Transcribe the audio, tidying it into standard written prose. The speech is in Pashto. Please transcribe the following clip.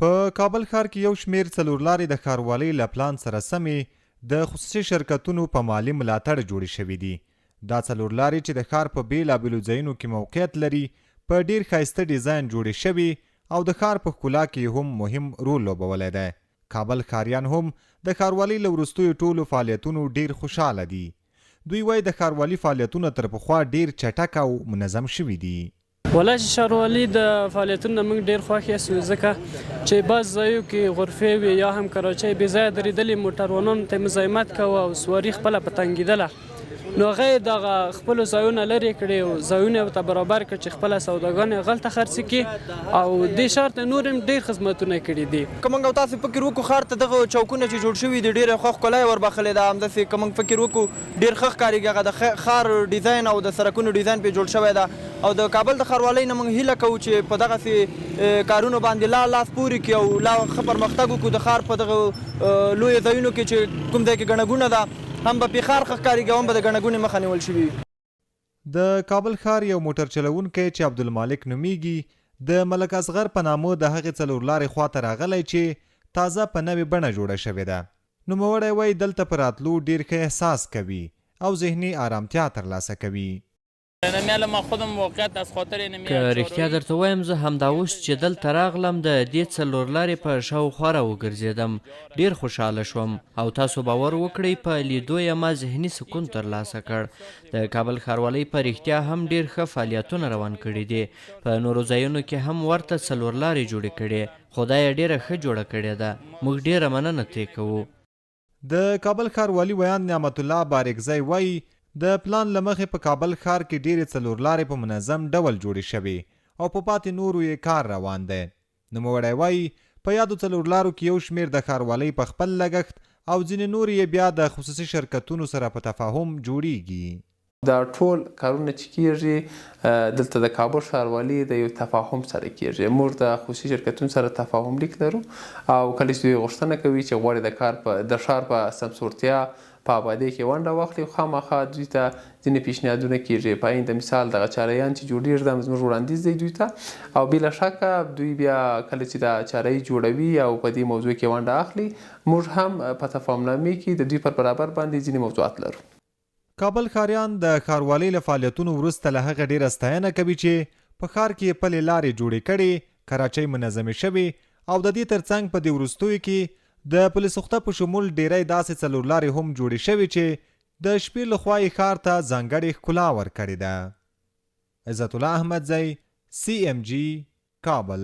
په کابل ښار کې یو شمېر څلورلارې د ښاروالۍ له پلان سره سمې د خصوصي شرکتونو په مالي ملاتړ جوړې شوې دي. دا څلورلارې چې د ښار په بېلابېلو ځایونو کې موقعیت لري، په ډېر ښایسته ډیزاین جوړې شوې او د ښار په ښکلا کې یې هم مهم رول لوبولی دی. کابل ښاریان هم د ښاروالۍ له وروستیو ټولو فعالیتونو ډېر خوشحاله دي. دوی وايي د ښاروالي فعالیتونه تر پخوا ډېر چټک او منظم شوي دي. ولا چې ښاروالي د فعالیتونو نه موږ ډېر خوښ یاستو، ځکه چې بعض ځایو کې غرفې وي یا هم کراچۍ بې ځایه درېدلې، موټروانانو ته یې مزاحمت کاوه او سواري خپله په تنګېدله، نو هغه یې دغه خپلو ځایونه لرې کړې او ځایونه یې ورته برابر کړ چې خپله سوداګانې هغلته خرڅې کړي او دې ښار ته نور هم ډېر خدمتونه کړي دي. که موږ او تاسې فکر وکړو ښار ته دغه چوکونه چې جوړ شوي دي ډېره ښه ښکلا یې وربخښلې ده، همداسې که موږ فکر وکړو ډېر ښه ښکارېږي، هغه د ښار ډیزاین او د سرکونو ډیزاین پرې جوړ شوی ده او د کابل د ښاروالۍ نه موږ هیله کوو چې په دغسې کارونو باندې لا لاس پورې کړي او لا ښه پرمختګ وکړو، د ښار په دغو لویو ځایونو کې چې کوم ځای کې ګڼه ګوڼه ده هم به پرې ښار ښه ښکارېږي او هم به د ګڼه ګوڼې مخه نیول شوي وي. د کابل ښار یو موټر چلوونکی چې عبدالمالک نومېږي، د ملک اصغر په نامه د هغې څلورلارې خوا ته راغلی چې تازه په نوې بڼه جوړه شوې ده. نوموړی وايي، دلته په راتلو ډېر ښه احساس کوي او ذهني ارامتیا ترلاسه کوي. که رښتیا درته ووایم، زه همدا اوس چې دلته راغلم، د دې څلورلارې په شاوخوا راوګرځېدم، ډېر خوشحاله شوم او تاسو باور وکړئ، په لیدو یې ما ذهني سکون ترلاسه کړ. د کابل ښاروالۍ په رښتیا هم ډېر ښه فعالیتونه روان کړي دي. په نورو ځایونو کې هم ورته څلورلارې جوړې کړې، خو دا یې ډېره ښه جوړه کړې ده، موږ ډېره مننه ترې کوو. د کابل ښار والي ویاند نعمت الله بارکزی وايي، د پلان له مخې په کابل ښار کې ډېرې څلورلارې په منظم ډول جوړې شوې او په پاتې نورو یې کار روان دی. نوموړی وايي، په یادو څلورلارو کې یو شمېر د ښاروالۍ په خپل لګښت او ځینې نورې یې بیا د خصوصي شرکتونو سره په تفاهم جوړېږي. دا ټول کارونه چې کیږي دلته د کابل ښاروالي د یو تفاهم سره کیږي. موږ د خصوصي شرکتونو سره تفاهم لیک لرو او کله چې دوی غوښتنه کوي چې غواړي د کار په د ښار په سمسورتیا په آبادۍ کې ونډه واخلي، خامخا دوی ته ځینې پیشنهادونه کیږي. په عین د مثال دغه چارهیان چې جوړیږي دا زموږ وړاندیز دی دوی ته او بې له شکه دوی بیا کله چې دا چارهیي جوړوي او په دې موضوع کې ونډه اخلي، موږ هم په تفاهمنامې کې د دوی پر برابر باندې ځینې موضوعات لرو. کابل ښاریان د ښاروالۍ له فعالیتونو وروسته له هغه ډېره ستاینه کوي چې په ښار کې یې پلې لارې جوړې کړې، کراچۍ منظمې شوې او د دې ترڅنګ په دې وروستیو کې د پل سوخته په شمول ډېری داسې څلورلارې هم جوړې شوې چې د شپې له خوا یې ښار ته ځانګړې ښکلا ورکړې ده. عزت الله احمدزی، سي اېم جي، کابل.